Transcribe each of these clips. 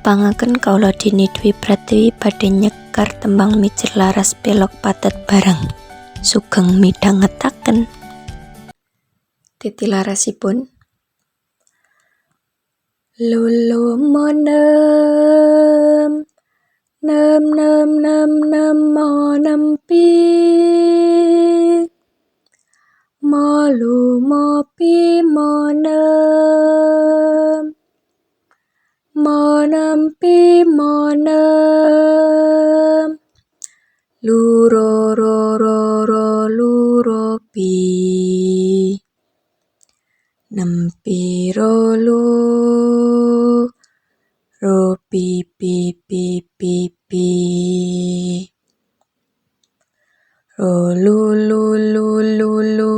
Tepangaken kawula Dini Dwi Pratiwi badhe nyekar tembang mijil laras pelog pathet barang. Sugeng midhangetaken. Titi larasipun Lulu mo nem nem nem nem nem mo nempi mo lu mo pi mo nem mo nempi mo nem lu ro ro ro ro lu ro pi nempi ro lu ro pi pi pi pi pi ro lu lu lu lu lu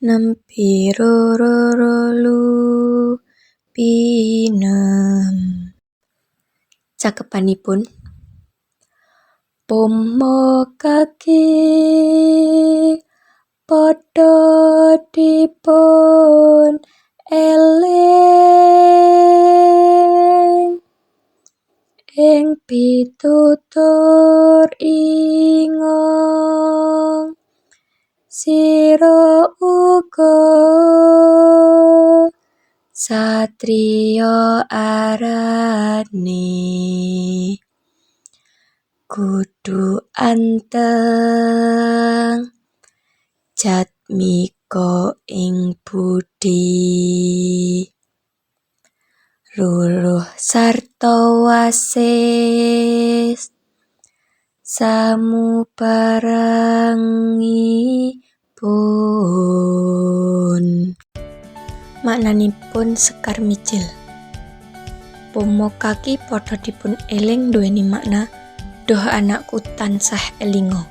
nempi ro ro ro lu pi nem. Cakepanipun Pomo kaki padha dipun eling ing pitutur ingong sira uga satriya arane kudu anteng jatmika ing budi ruruh sarta wasis samubarangipun. Maknanipun sekar mijil Pomo kaki padha dipun eling nduweni makna duh anakku tansah elinga.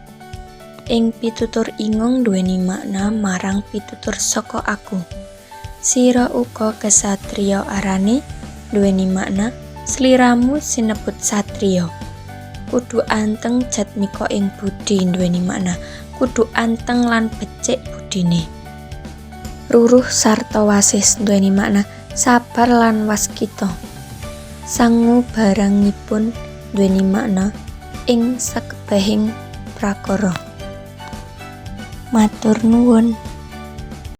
Ing pitutur ingong nduweni makna marang pitutur saka aku. Sira uga kesatriya arane nduweni makna sliramu sinebut satriya. Kudu anteng jatmika ing budi nduweni makna kudu anteng lan becik budine. Ruruh sarta wasis nduweni makna sabar lan waskita. Sangu barangipun nduweni makna ing sakebehing prakara. Matur nuwun.